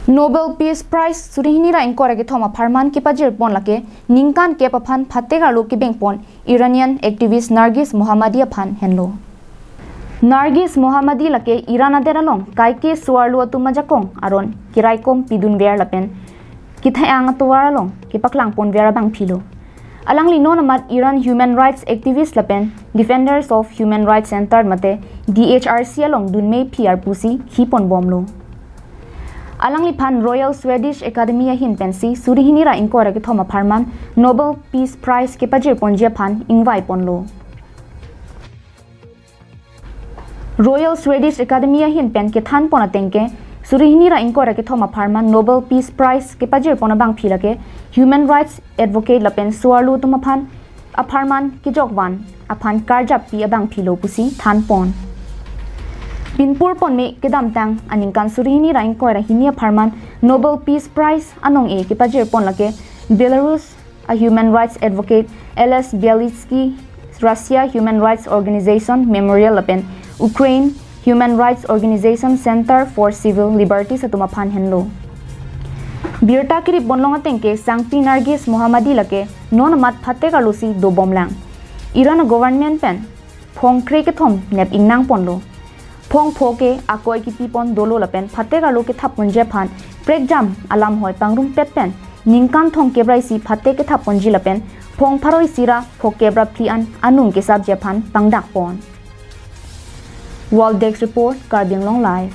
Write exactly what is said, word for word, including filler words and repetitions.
Nobel Peace Prize suri hini ra ingkoi ra kethom apharman kepajir pon lake ningkan kep aphan phatek arlo kebeng pon Iranian activist Nargis Mohammadi aphan henlo. Nargis Mohammadi lake Iran adet along kaike so-arlo atum ajakong aron keraikom pidunver lapen kethe-ang atovar along kepaklang ponver abangphi lo. Alangli non amat Iran human rights activist lapen Defenders of Human Rights Center mate D H R C along dunmei phi arpu si khi pon bomlo. Alangliphan Royal Swedish Academy ahin pensi suri hini ra ingkoi ra kethom apharman Nobel Peace Prize kepajir ponji aphan ingvai ponlo. Royal Swedish Academy ahin pen kethan pon ateng ke suri hini ra ingkoi ra kethom apharman Nobel Peace Prize kepajir pon abangphi lake human rights advocate lapen so-arlo atum aphan apharman kejokvan aphan karjap pi abangphi lo pusi than pon. Pinpur ponme kedamtang aningkan suri hini ra ingkoi ra hini apharman Nobel Peace Prize anong-e kepajir pon lake Belarus a human rights advocate Ales Bialiatski, Russia Human Rights Organization Memorial lapen Ukraine Human Rights Organization Center for Civil Liberties atum aphan henlo. Birta kerip bonlong ateng ke sangpi Nargis Mohammadi lake non amat phatek arlo si dobomlang. Iran government pen phong kre kethom nep ingnang ponlo. Phong pho ke akoi kipi pon dolo lapen phatek arlo kethap ponji aphan prekjam alam hoi pangrumpet pen ningkan thomkep ra isi phatek kethap ponji lapen phong pharo isi ra phokep ra phli an anung kesapji aphan pangdak pon. World Desk Report, Karbi Anglong Live.